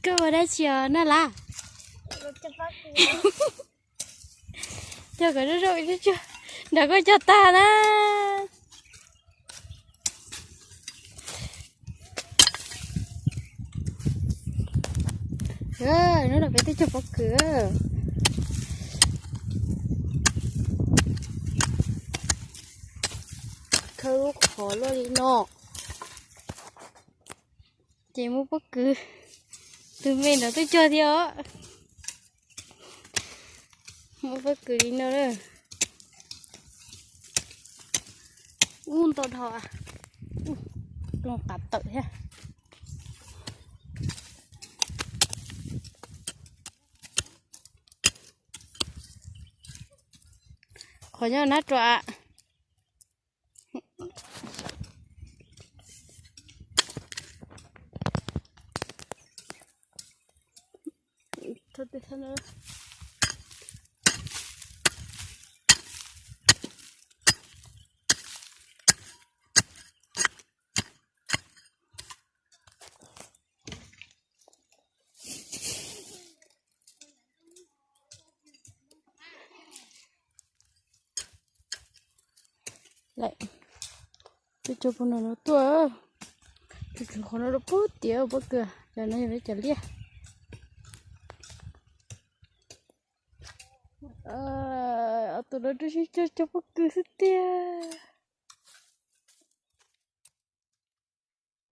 Koj ua dab tsi os Naj Laj? Cog kom zoo zoo, nrog koj cog tag na. Hnub no peb twb cog pob kws. Khawb lub qhov luaj li no. Ces muab pob kws, tus me ntawd twb cog thiab os. Muab pob kws li no na. Ub, ntau dhau. Ub, plooj qav tawm thiab. Qhov nyob nab ruam. Lawm, peb cog puag no no tuaj, tsuas tshuav qhov no rau puag tiam pob kws, cov no yog peb cov liaj. Ob tug no rau siab cog cog pob kws xwb tiag.